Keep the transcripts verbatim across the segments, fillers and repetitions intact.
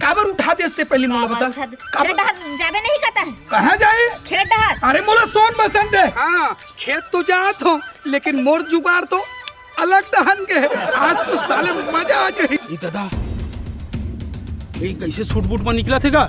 काबर उठा देस ते पहली मोला बता? खेत डहर जाबे नहीं कहता है। कहाँ जाए? खेत डहर। अरे मोला सोन बसंत है। हाँ, खेत तो जात हो, लेकिन मोर जुगाड़ तो अलग डहन के है। आज तो साले मजा आ जाए। ए दादा, ये कैसे सूट बूट में निकला थे का?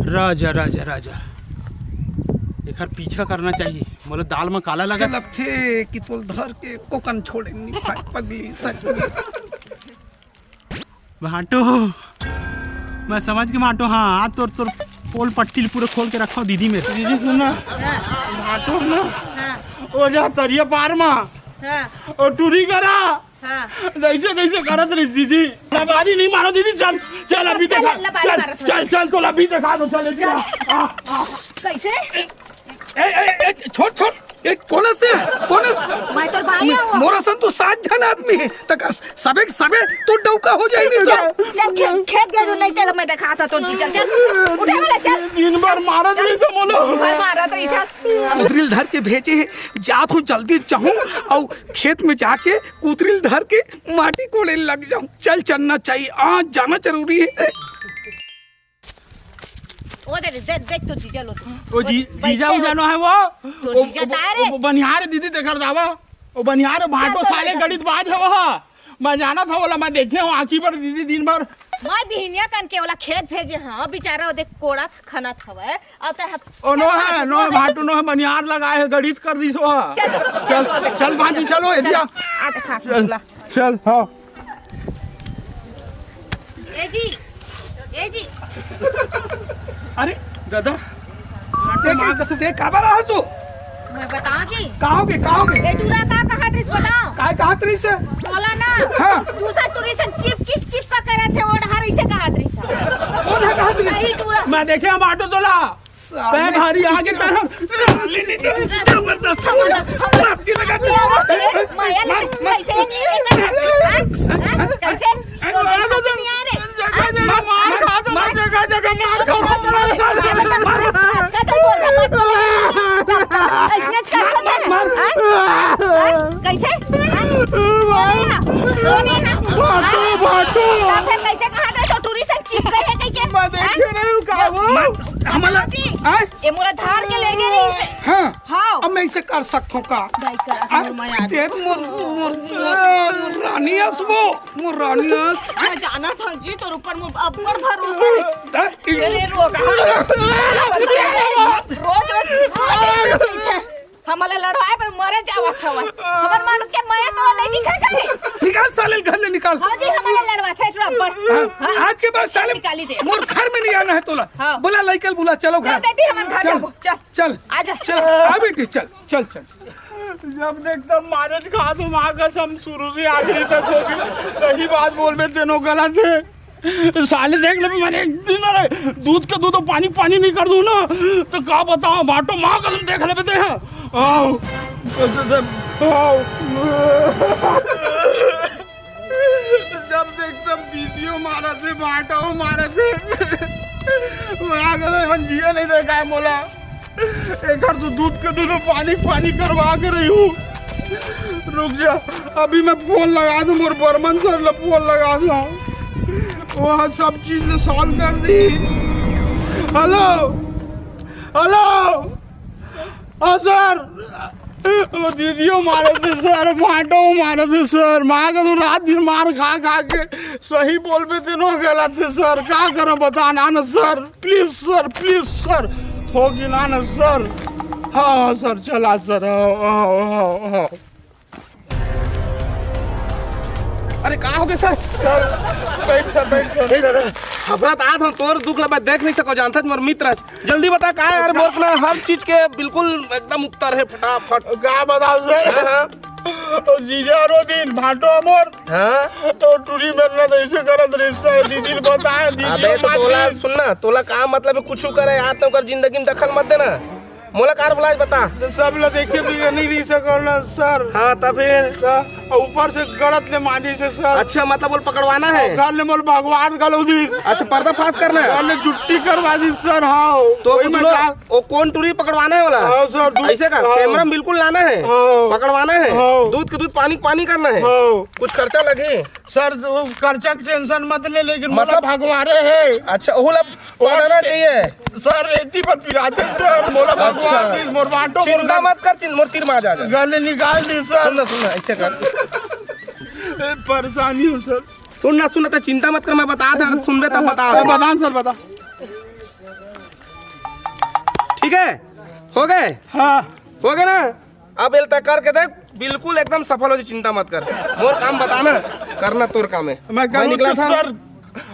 राजा, राजा, राजा, एकर पीछा करना चाहिए। मोला दाल में काला लगा। लगथे कि तोल धर के कोकन छोड़े नहीं पाए पगली, सच में। भाटो, मैं समझ के भाटो, हाँ, आज तोर, तोर पोल पट्टी पूरा खोल के रखा दीदी में। दीदी सुन ना, भाटो ना, हाँ। वो जा तरिया पार मा, हाँ। और टूरी करा। हाँ। ऐसे कैसे करत रही दीदी? लबारी नहीं मारो दीदी, चल, चल अभी चल, देखा, लबारी चल, मारत चल, चल, तो अभी देखा दो, चल, चल। आ, आ। कैसे? ए, ए, ए, छोड़, छोड़। ए, कोन से? कोन से? मैं तो भाई हूँ। मोर असन तो सात झन आदमी है। तक अस-, सबे, सबे तो डौका हो जाए नहीं तो। चल, खेत, खेत गए जो नहीं तेला मैं देखा था तो जी, चल, चल। उठे वाला, चल। दिन भर मारत रही तो बोलो। दिन भर मारत रही था। कुतरिल धर के भेजे है, जात हूँ जल्दी जाहूँ और खेत में जाके कुतरिल धर के माटी कोड़े लग जाऊँ। चल, चलना चाहिए, आज जाना जरूरी है। ओ दे, दे, देख तो जीजा लो तो। ओ जी, वो जीजा बैठे हो। उजानो है वो। तो ओ, जीजा ओ, तारे। ओ, बनिहार दीदी देखर दावा। ओ बनिहार भाटो चल तो साले देखा। गणित बाज है वो। मैं जाना था बोला, मैं देखे हूँ आँखी पर दीदी दिन भर। मैं बिहिनिया कन के ओला खेत भेजे हाँ, बेचारा ओ देख कोड़ा खनत हवय। अब ते हत-, ओ नो है, नो है, भाटो नो है, बनिहार लगाए है, गणित कर दी सो है। चल, चल, चल, चल, भांजी, चलो, चल, एदिया। आ, खा, चल, चला। चल, हाँ। ए जी, ए जी। अरे दादा, ते माँ कसम। ते काबर आ सो? मैं बताओ जी। का होगे, का होगे? ए टूरा का कहा त्रिस बताओ। काय कहा त्रिस? बोला ना। हाँ। दूसरा टूरी से चिप की चिप का करे थे, वो डहार इसे कहा त्रिस। कौन है कहा त्रिस? यही टूरा। मैं देखे हम ऑटो तोला। तै भारी आगे तरफ। जबरदस्त। मार के लगा दे। माया लगा, मार, मार। कैसे? हाँ? हाँ? कैसे? मार, मार, मार, मार, मार, जगह, जगह, जगह मार खाओ। मार, मार, मार, मार, मार, मार, मार। ऐसने करता है। मार, मार। हाँ? हाँ? कैसे? हाँ? भाई। कौन है? कौन है? हाँ? भाटू, भाटू। तो फिर कैसे कहा था तो टूरी से चिप रहे कहीं के? मैं देखे हाँ? नहीं हूँ, का वो? मार, हमला, जी। हाँ? ये मोला धार के ले गए रही से। हाँ। हाँ। अब मैं इसे कर सकता हूँ का? नहीं कर, हाँ? असर मैं आ ते तो मोर, मोर, मोर, मोर रानी अस वो, मोर रानी अस। मैं जाना था जी, तोर ऊपर मोर अब्बड़ भरोसा है। हाँ? अरे, रोक। रोज, रोज, रोज, रोज। हमला लड़वाए पर मरे जावत हवय। हमर मानुस के मया तो नहीं दिखा करे। निकाल साले घर ले निकाल। हाँ जी, हमला लड़वाथे थोड़ा बड़। हाँ, हाँ। आज के बाद साले निकाली दे। मोर घर में नहीं आना है तोला। हाँ। बुला लइकल बुला, चलो चल घर। बेटी, हमन घर चल, जाबो, चल। चल। आजा। चल, आ बेटी, चल, चल, चल। जब देख तब मारे खा तुम आगे हम शुरू से आखिरी तक होगी। सही बात बोलबे तेनो गलत है। साले देख ले, मैंने एक दिन, अरे, दूध के दूध पानी पानी नहीं कर दूं ना, तो का बताओ, भाटो माँ कसम देख ले बेटे। आओ, आओ। जब देख तब दीदियो मारा थे, भाटो मारा थे। माँ कसम, मन जिया नहीं देखा है मोला। एकर तो दूध के दूध पानी पानी करवा के रही हूँ। रुक जा, अभी मैं फोन लगा दूँ, मोर बर्मन सर ला फोन लगा दूँ, वहाँ सब चीज सॉल्व कर दी। हेलो, हेलो, हाँ सर, वो दीदियो मारे थे सर, भाटो मारे थे सर, माँ का तो रात दिन मार खा खा के सही बोलबे तेनो गलत है सर, का करो बताना ना sir. Please sir, please sir, होगी ना ना सर। हाँ, हाँ सर, चला सर, आओ, आओ, आओ, आओ। अरे का होगे सर? सर, बैठ सर, बैठ सर। नहीं दादा, घबरात आत हूँ, तोर दुख ला मैं देख नहीं सको, जानत हस मोर मित्र हस। जल्दी बता का है यार, मोर ना हर चीज के बिल्कुल एकदम उत्तर है फटाफट। का बताओ सर? हाँ, हाँ। ओ जीजा रो दिन भाटो मोर। हाँ? तो टूरी मेर ना तो ऐसे करत रही सर, दीदी ने बताया, दीदी अबे तो मार तोला दी। सुन ना, तोला का मतलब है कुछ करे यार, तो ओकर जिंदगी में दखल मत देना। मोला कार बुलाए बता। सब ला देख के भी नहीं रही सको ना सर। हाँ, त फिर? सर, ऊपर से गलत ले मानी से सर। अच्छा, मतलब बोल पकड़वाना है? घर ले मोल भगवान गलौदी। अच्छा, पर्दा फाश करना है? घर ले छुट्टी करवा दी सर। हाँ, तो वही कुछ मैं लोग, कहा। वो कौन टूरी पकड़वाना है वाला? हाँ सर, दूध, ऐसे का? हाँ। कैमरा में बिल्कुल लाना है, हाँ। पकड़वाना है। हाँ। दूध के दूध, पानी के पानी करना है। हाँ। कुछ खर्चा लगे? सर, वो खर्चा के टेंशन मत ले, लेकिन मतलब? मतलब भगवारे है। अच्छा, ओहू ला पकड़ना चाहिए। सर, रेती पर पिराते सर, मोला अच्छा। भगवान दी, मोर बांटो, मोर चिंता गल-, मत कर, चिं-, मोर तीर में आ जा, जा। गले निकाल दी सर। सुन ना, सुन ना, ऐसे कर। ए, परेशानी हूँ सर। सुन ना, सुन ना, तो चिंता मत कर, मैं बता था, सुनबे तब बता। ए, बता सर, बता। ठीक है, हो गए? हाँ। हो गए ना? अब एल तय करके देख, बिल्कुल एकदम सफल हो जाए, चिंता मत कर। मोर काम बताना, करना तोर काम है। मैं मैं करूँ निकला तो था। सर,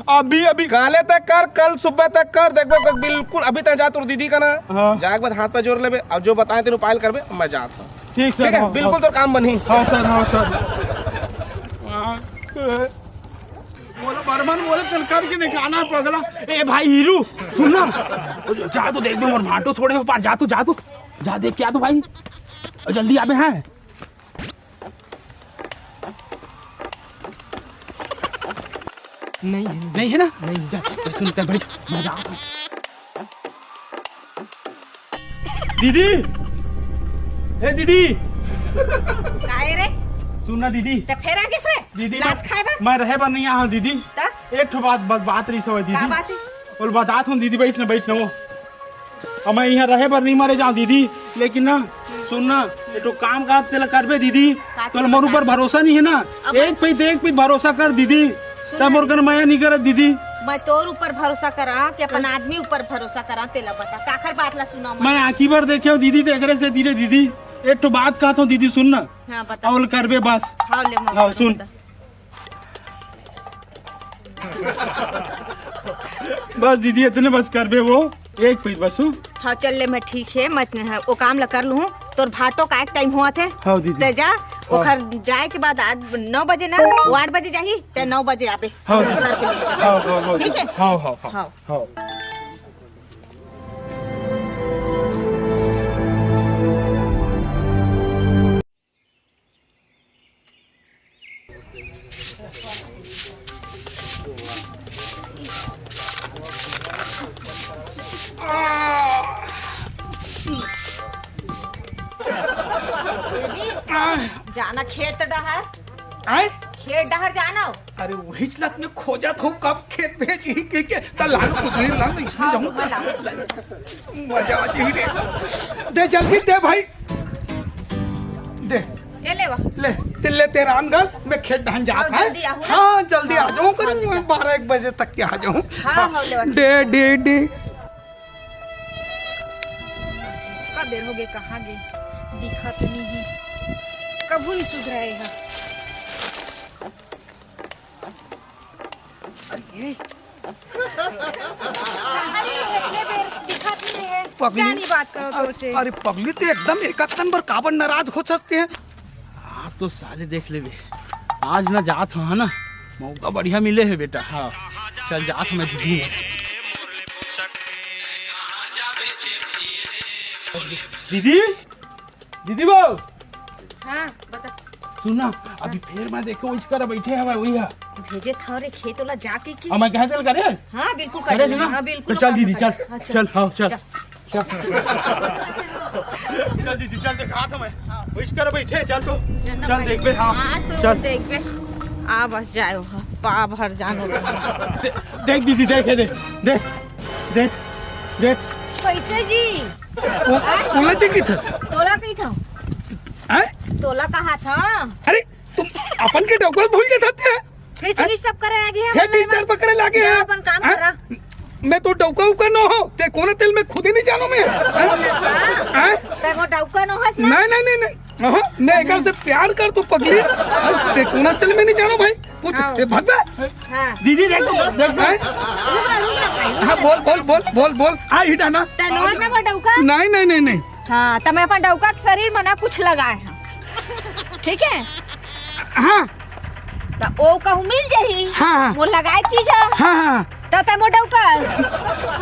अभी, अभी। काले तक कर, कल सुबह तक कर, देख, देख, देख, बिल्कुल अभी तक जा तोर दीदी का ना। हाँ। जाए के बाद हाथ पे जोड़ लेबे, अब जो बताए तेरे उपाय करबे, मैं जात हूँ। ठीक सर, ठीक है, हाँ, बिल्कुल हाँ। तोर काम बनही। हाँ सर, हाँ सर। हाँ। बोलो बर्मन, बोले चल करके दिखाना पगला। ए भाई हीरू, सुन ना, जा तो देख दे मोर भांटो थोड़े हो पार, जा तो, जा तो, जा देख क्या तो भाई, जल्दी आबे हैं। नहीं है। नहीं है ना? नहीं। चल, चल, सुन, चल, बैठ, मैं जाता हूँ। दीदी, ए दीदी। काहे रे? सुन ना दीदी। त फेर आगे से? दीदी, लात मैं, खाए बर? मैं रहे बर नहीं आया हूँ दीदी। त? एक ठो बात, बात, बात रही सवय का दीदी। बात है? बोल, बतात हूँ दीदी, बैठ ना, बैठ ना वो। अब मैं यहाँ रहे बर नहीं मरे जाऊँ दीदी, लेकिन ना, सुन ना, ये तो काम काज तेला करबे दीदी, का तोला तेला मोर ऊपर करबे? भरोसा नहीं है ना? अब एक पइत, एक पइत भरोसा कर दीदी, सुन तब ना मोर कन मया नहीं करत दीदी। मैं तोर ऊपर भरोसा करा कि अपन आदमी ऊपर भरोसा करा, तेला बता, काखर बात ला सुना मैं? मैं आँखी भर देखे हूँ दीदी, तो एकरे से धीरे दीदी, एक ठो बात कहत हूँ दीदी, सुन ना। हाँ, बता। अउ ल करबे बस। हाँ, ले, मैं हाँ, बता, सुन। बता। बस दीदी, इतने बस करबे वो, एक पीस बस, हूँ। हाँ, चल ले, मैं ठीक है, मैं वो काम ला कर लूँ। तोर भाटो का एक टाइम हुआ थे। हाँ, दीदी। ते जा, हाँ। ओखर जाए के बाद आठ, नौ बजे ना, वो आठ बजे जाही, ते नौ बजे आबे। हाँ, दीदी। हाँ, हाँ, हाँ, ठीक है? हाँ, हाँ, हाँ, हाँ। हाँ। जाना खेत डहर। आय? खेत डहर जाना। अरे वही चलत में खोजत हूँ, कब खेत भेजी के, के, त लालू कुछ नहीं, लालू इसमें हाँ, जाऊँ हाँ, त लालू। मजा आ जाही रे। दे जल्दी दे भाई। दे। ये ले वा। ले, ते ले तेरा अंदर, मैं खेत डहन जात हाँ, है। जल्दी आऊ ना। हाँ, जल्दी हाँ, आ जाऊँ, हाँ, करीब जा। बारह एक बजे तक के आ जाऊँ। हाँ, हाँ, ले वा। दे, दे, दे। का देर हो गए, कहाँ गए? दिखा तो नहीं है। कभू नहीं सुधरा है यहाँ। अरे। कहाँ ये इतने बेर दिखत नहीं है? पगली। जानी बात करो तोर से। अरे पगली, तो एकदम एक अक्तन बर काबर नाराज हो सकते हैं? हाँ, तो साले देख लेबे। आज ना जात हो, है ना? मौका बढ़िया मिले है बेटा। हाँ, चल जात हो मैं दीदी। दीदी? दीदी बहू। हाँ, बता। सुन ना, अभी फेर मैं देखे, उइच कर बैठे हवय, वही है। भेजे था रे खेत वाला जाके कि अब मैं कहे चल करे? हाँ, बिल्कुल करे करे। सुन ना? हाँ, बिल्कुल तो चल ओकर दीदी, पता चल। है। हाँ, चल। चल, हाँ, चल। चल। चल दीदी, चल, देखा था मैं। उइच कर बैठे, चल तो। चल ना चल भाई। देखबे, हाँ। हाँ, तो चल। देखबे। आ बस जाए हो, पा भर जानो। दे-, देख दीदी, देख, देख, देख, देख, देख। कैसे जी? वो, ओला चे की थस? तोला कही था। हैं? तोला कहा था। अरे, तुम अपन के डौका भूल जाते हैं? फिर हैं? चीज सब करे आगे है, फिर मतलब, टीचर पकड़े लागे हैं। अपन काम हैं? करा। मैं तो डौका उका न हो, ते कौन तेल में खुद ही नहीं जानो मैं। हैं? हैं? ते वो डौका न हो हस ना? नहीं, नहीं, नहीं, नहीं। हाँ, मैं एकर से प्यार कर तू पगली। ते कौन तेल में नहीं जानो भाई। पूछ, हाँ। ए, भद्दा। हाँ। दीदी, देख तो, देख तो। हैं? हाँ, बोल, बोल, बोल, बोल, बोल। आ, ही डाना। तै नोहर ना मोर डौका? नहीं, नहीं, नहीं, नहीं। हाँ, त मैं अपन डौका के शरीर में ना कुछ लगाए हँव। ठीक है? हाँ। त ओ कहूँ मिल जाही। हाँ, हाँ। वो लगाए चीज है। हाँ, हाँ। त तै मोर डौका।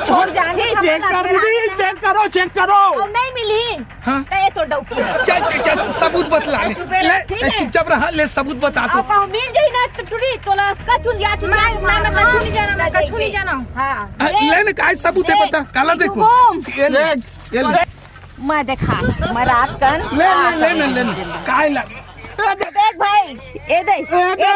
छोड़ जाने का चेक कर, दीदी, चेक करो, चेक करो। अउ नहीं मिली। हाँ। त ये तो डौकी। चल, चल, चल, सबूत बतला ले। चुपे रह, ले, ठीक है? चुपचाप रहा, ले सबूत बता तू। अउ कहूँ मिल जाही ना त टुरी, तोला कछु या तू मैं, मैं, मैं कछु नहीं जाना, मैं कछु नहीं जाना। हाँ। आ, ले। ले ना, काय सबूत है ले, बता, काला देखो। घूम। ये ले, ये ले। मैं देखा, मैं रात कन ले, ले, ले, ले, ले, ले। काय ला? देख भाई, ये देख, ए, ये देख,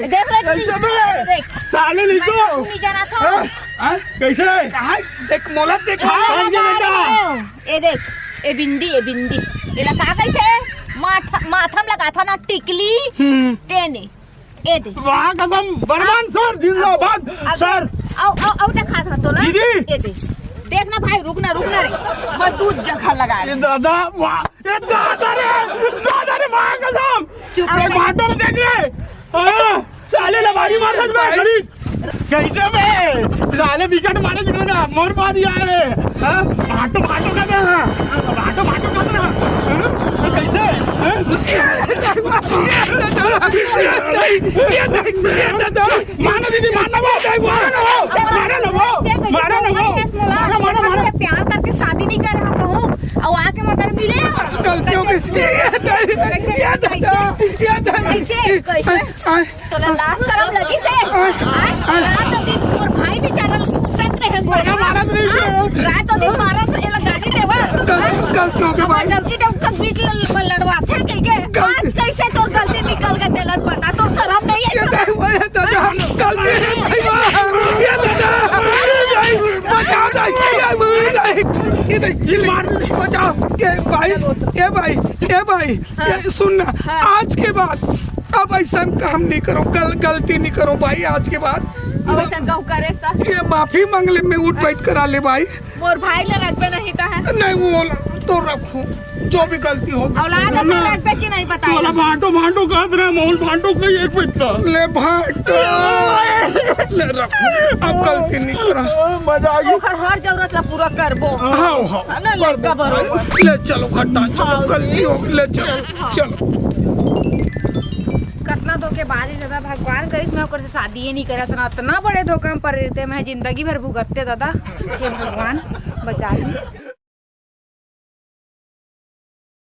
देख। देख रे, कैसे बे? ये देख। साले नहीं तो। तू नहीं जाना था। हाँ? हाँ? कैसे? कहाँ? देख, मोला देख। हाँ, ये ये देख। बेटा। ये देख, ये बिंदी, ये बिंदी। ये लगा कैसे? माथा, माथा में लगा था ना टिकली, हम्म। तेने। ये दे। वाह कसम, बरमान सर, जिंदाबाद, अब, सर। अउ, अउ, अउ देखा था तो ना। दीदी। ये दे। देख ना भाई, रुक ना, रुक ना रे। मैं दूध जखा लगा ये रही। दादा, वाह। ये दादा रे, दादा रे, वाह कसम। चुप अरे रह। मार डाल देख रे। हाँ, साले लबारी मार दे भाई। कैसे बे? साले विकेट मारे जिन्होंने मोर मार दिया है। हाँ? भाटो, भाटो कर दे, हाँ। भाटो, भाटो कर दे, हाँ। हाँ? कैसे? हाँ? मारो दीदी, मारना वो, मारो ना वो, मारो ना वो, मारो ना वो। मारो, मारो, मारो। प्यार करके शादी नहीं कर रहा कहूँ, अउ आके मगर मिले। गलतियों के। कैसे? कैसे? कैसे? तोला लाज शरम लगी से? आय, आय, आय। रात दिन तोर भाई बेचारा सत रहे बोल। मेरा मारत रही से। हाँ, रात दिन मारत से एला गाली देवा। गलती, गलती हो गई भाई। डौकी डौकी बीच ल-, लड़वाथे के, के। गलती। आज कैसे तोर गलती निकल के तेला बता, तो शरम नहीं है? ये दाई, ये दादा, गलती नहीं भाई, वाह। ये दादा, ये दाई, बचाओ दाई, ये दाई, ये दाई, ये मार दे, बचाओ। ये भाई, ये भाई, ये भाई, हाँ। ये सुन ना, हाँ। आज के बाद अब ऐसा काम नहीं करो, गल-, गलती नहीं करो भाई, आज के बाद। अब ऐसा कहूँ करे सा? ये माफी मांग ले, मैं उठ बैठ करा ले भाई। मोर भाई ले रखबे नहीं ता है। नहीं, वो तो रखूं, जो भी गलती हो। औलाद ऐसे रखबे कि नहीं बताए? तोला भांटो, भांटो कहत रहे, मोल भांटो कही एक पैसा। ले भांटो। ले रख, अब गलती नहीं करा। मजा आ गया। ओकर हर जरूरत ला पूरा करबो। हाँ, हाँ। है ना, लड़का बरोबर। ले चलो, घटना, चलो, हाँ, गलती हो गई, ले चलो, हाँ। चलो। कतना धोखेबाज है दादा, भगवान करिस मैं ओकर से शादी ही नहीं करा सना। इतना बड़े धोखा में पड़े रहते, मैं जिंदगी भर भुगतते दादा। हे भगवान, बचा ले।